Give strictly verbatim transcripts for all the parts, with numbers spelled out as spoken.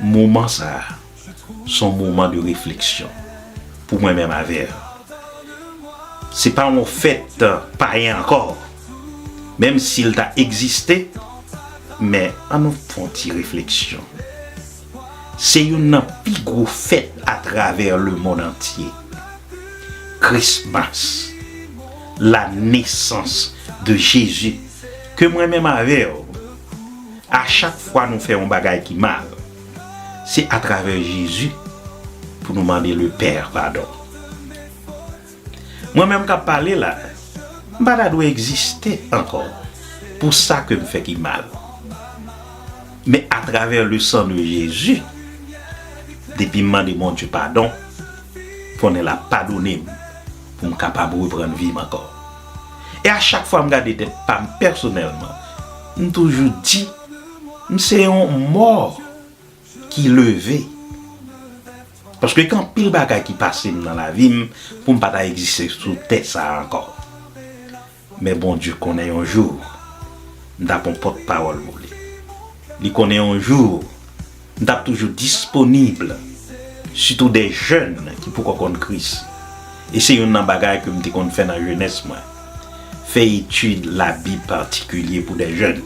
Moman sa a, se yon moman de refleksyon pou mwen menm avè w. Se pa yon fèt payen ankò, menm si l ta egziste, men ann nou fè yon ti refleksyon. Se youn nan pi gwo fèt atravè lemonn antye. Christmas, la naissance de Jésus, ke mwen menm avè w, a chak fwa nou fè yon bagay ki mal, se atravè Jezi pou nou mande Lepè padon. Mwen menm k ap pale la, m pa ta dwe egziste ankò pou sa ke m fè ki mal. Men atravè le sang de Jésus, depi m mande Bondye padon, konnen l ap padone m pou m kapab reprann vi m ankò. E a chak fwa m gade tèt pa m pèsonèlman, m toujou di, m se yon mò ki leve. Paske gen anpil bagay ki pase m nan lavi m pou m pa ta egziste sou tè sa a ankò. Men Bondye konnen yon jou, m t ap yon pòtpawòl pou li. Li konnen yon jou, m t ap toujou disponib, sitou dè jèn ki poko konn Kris. E se youn nan bagay ke m te konn fè nan jenès mwen. Fè etid Labib patikilye pou dè jèn.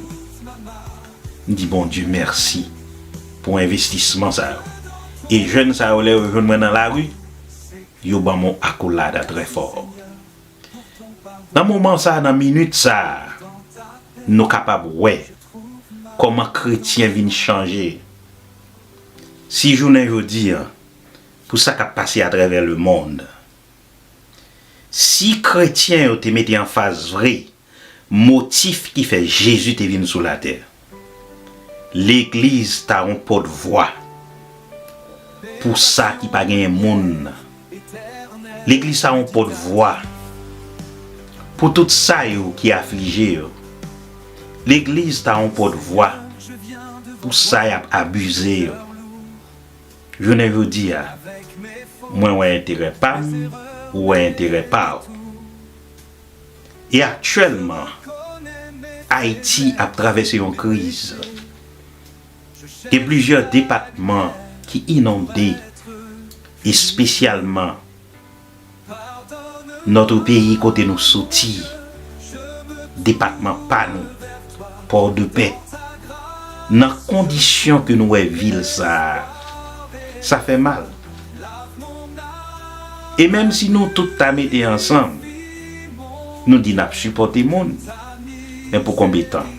M di Bondye mèsi pou envestisman sa yo. E jèn sa yo, lè yo jwenn mwen nan lari, yo ban m yon akolad trè fò. Nan moman sa a, nan minit sa a, nou kapab wè kòman kretyen vin chanje. Si jounen jodi a, pou sa k ap pase atravè lemonn, si kretyen yo te mete anfaz vre motif ki fè Jezi te vin sou latè, legliz ta yon pòtvwa pou sa ki pa genyen moun nan. Legliz ta yon pòtvwa pou tout sa yo ki aflije yo. Legliz ta yon pòtvwa pou sa y ap abize yo. Jounen jodi a, mwen wè enterè pa m, ou wè enterè pa w. E aktyèlman, Ayiti ap travèse yon kriz. Gen plizyè depatman ki inonde, espesyalman notre pays kote nou soti, depatman pa nou, Pòdepè, nan kondisyon ke nou wè vil sa a, sa fè mal. E menm si nou tout ta mete ansanm, nou di n ap sipòte moun, men pou konbyen tan?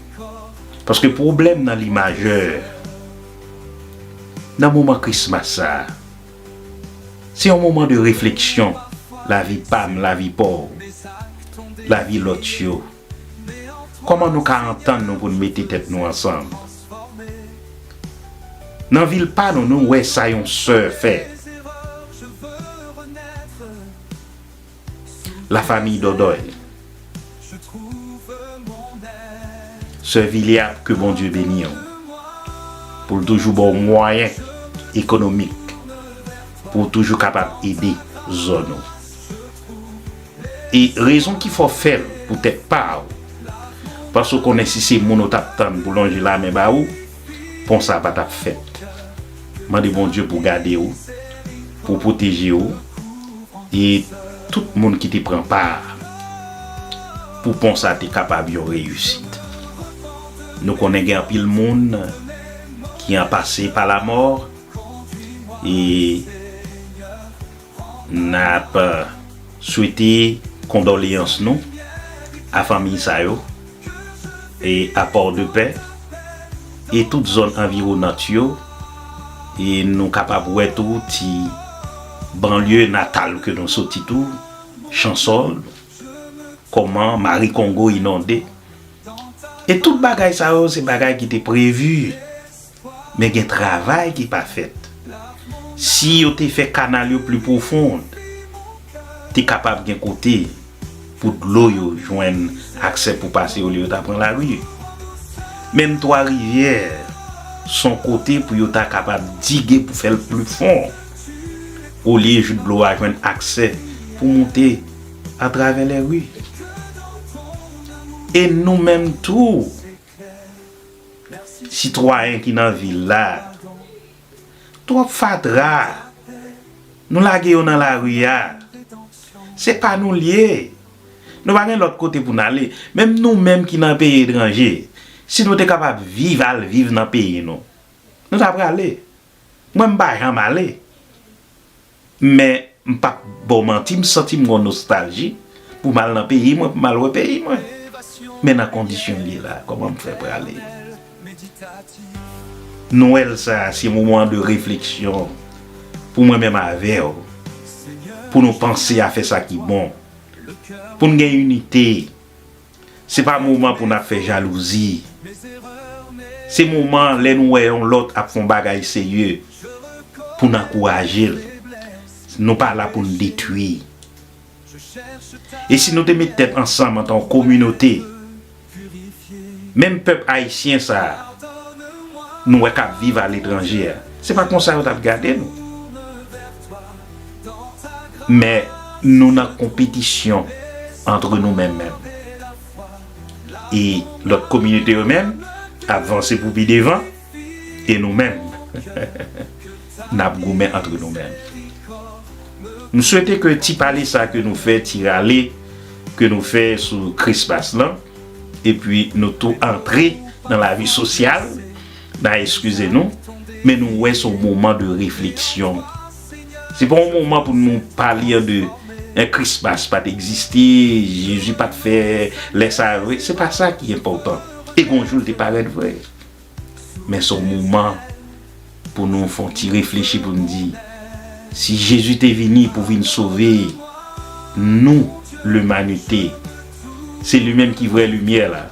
Paske pwoblèm nan li majè. Nan moman Krismas sa a, se yon moman de refleksyon, lavi pa m, lavi pa w, lavi lòt yo. Kòman nou ka antann nou pou n mete tèt nou ansanm? Nan vil pa nou, nou wè sa yon sè fè. Lafanmi Dòdòy. Sè Vilya, ke Bondye beni w, pou l toujou ba w mwayen ekonomik pou w toujou kapab ede zòn ou. E rezon ki fè w fè l pou tèt pa w, paske w konnen si se moun ou t ap tann pou lonje lamen ba ou, pon sa pa t ap fèt. Mande Bondye pou gade w, pou pwoteje w, e tout moun ki te pran pa pou pon sa te kapab yon reyisit. Nou konnen gen anpil moun ki an pase pa lamò, e n ap swete kondoleyans nou a fanmi sa yo, e a Pòdepè, e tout zòn anviwonant yo, e nou kapab wè tou ti banlye natal ke nou soti tou, Chansòl, kòman Marikongo inonde. E tout bagay sa yo, se bagay ki te previ. Men gen travay ki pa fèt. Si yo te fè kanal yo pli pwofon, te kapab gen kote pou dlo yo jwenn aksè pou pase olye yo ta pran lari. Menm Twa Rivyè, se yon kote pou yo ta kapab dige pou fè l pli fon, olye dlo a jwenn aksè pou moute atravè lè ri. E nou menm tou, sitwayen ki nan vil la, Twòp fatra. Nou lage yo nan lari a. Se pa nou l ye. Nou pa gen lòt kote pou n ale. Menm nou menm ki nan peyi etranje, si nou te kapab viv, al viv nan peyi nou, nou ta prale. Mwen, m pa janm ale. Men, m p ap ba w manti, m santi m gon nostalji pou m al nan peyi mwen, pou m al wè peyi mwen. Men nan kondisyon l ye la, kòman m fè prale? Nwèl sa a, se moman de refleksyon pou mwen menm avè w, pou nou panse a fè sa ki bon, pou n gen inite. Se pa moman pou n ap fè jalouzi. Se moman lè nou wè yon lòt ap fè yon bagay serye pou n ankouraje l. Nou pa la pou n detwi. E si nou te met tèt ansanm antan yon kominote, menm pèp ayisyen sa a, nou wè k ap viv aletranje a, se pa konsa yo t ap gade nou. Men nou nan konpetisyon antre nou menm menm. E lòt kominote yo menm ap vanse pou pi devan, e nou menm, n ap goumen antre nou menm. M swete ke ti pale sa ke nou fè, ti rale ke nou fè sou Christmas lan, epi nou tou antre nan lavi sosyal, n a eskize nou, men nou wè se yon moman de refleksyon. Se pa yon moman pou nou pale de, en, Christmas pa t egziste, Jezi pa t fè lè sa a vre. Se pa sa ki enpòtan. E gon jou l te parèt vre. Men se yon moman pou nou fè yon ti reflechi, pou nou di, si Jezi te vini pou vin sove nou, limanite, se li menm ki vrè limyè la.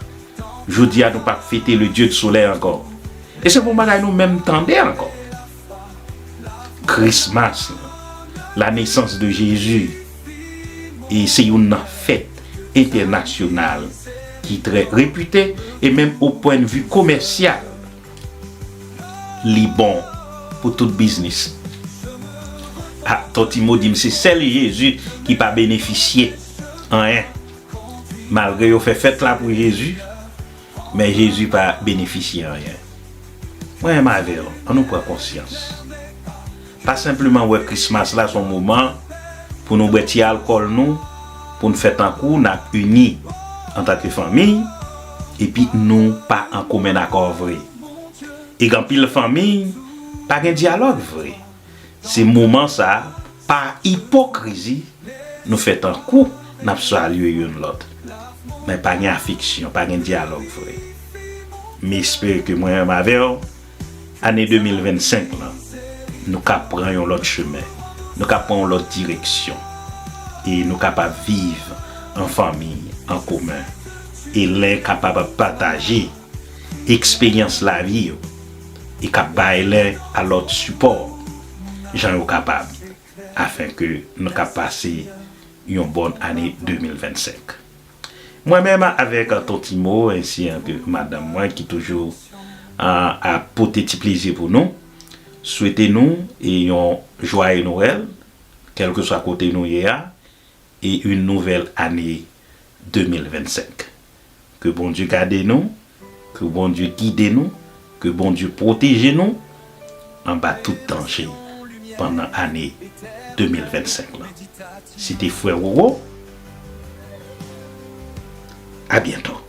Jodi a, nou p ap fete le Dieu du soleil ankò. E se pa yon bagay nou menm tande ankò. Christmas, la naissance de Jésus, e se youn nan fèt entènasyonal ki trè repite, e menm o pwennvi komèsyal, li bon pou tout biznis. A, Ton Timo di m se sèl Jezi ki pa benefisye anyen. Malgre yo fè fèt la pou Jezi, men Jezi pa benefisye anyen. Mwen menm avè w, ann nou pran konsyans. Pa senpleman wè Christmas la se yon moman pou nou bwè ti alkòl nou, pou n fè tankou n ap ini antanke fanmi, epi nou pa an komen akò vre. E gen anpil fanmi, pa gen dyalòg vre. Se moman sa a, pa ipokrizi, nou fè tankou n ap salye youn lòt. Men pa gen afeksyon, pa gen dyalòg vre. M espere ke mwen menm avè w, ane de mil vennsenk lan, nou ka pran yon lòt chemen, nou ka pran yon lòt direksyon, e nou kapab viv an fanmi, an komen, e lè kapab ap pataje eksperyans lavi yo, e k ap bay len a lòt sipò, jan yo kapab, afenke nou ka pase yon bòn ane de mil vennsenk. Mwen menm avèk Ton Timo, ensi ke madanm mwen ki toujou, a, ap pote ti plezi pou nou, swete nou e yon jwaye Nwèl, kèlkeswa kote nou ye a, e yon nouvèl ane de mil vennsenk. Ke Bondye gade nou, ke Bondye gide nou, ke Bondye pwoteje nou anba tout danje pandan ane de mil vennsenk lan. Se te frè Roro. A byento.